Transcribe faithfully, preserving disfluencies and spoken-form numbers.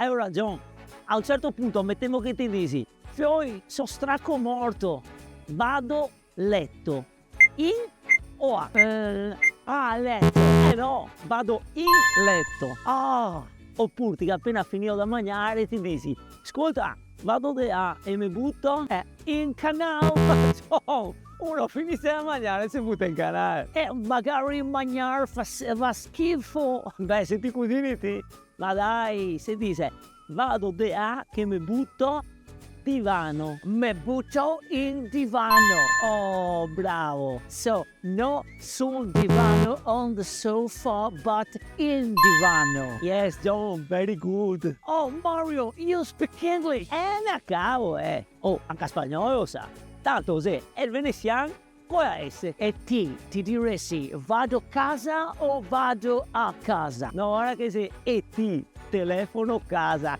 Alora, John, a un certo punto metemo che te disi: "Fioi, so straco morto, vado leto." In o a? Eh, a leto. Eh no, vado in leto. Ah, opure ti ga pena finìo da magnare e ti disi: "Scolta, vado de là e me buto?" Eh, in canal. Oh, uno finise da magnare e se buta in canal. Eh, magari magnar fa, fa schifo. Beh, se ti cusini ti. Ma dai, se dise: "Vado de là che me buto divano." Me buto in divano. Oh, bravo. So, no sul divano, on the sofa, but in divano. Yes, John, very good. Oh, Mario, you speak English. Eh, me acabo, eh. Oh, anca spagnolo, sa. Tanto, se, el venesian co la S. E ti, ti diresi: "Vado casa" o "Vado a casa"? No, varda che xe: "E ti, telefono casa."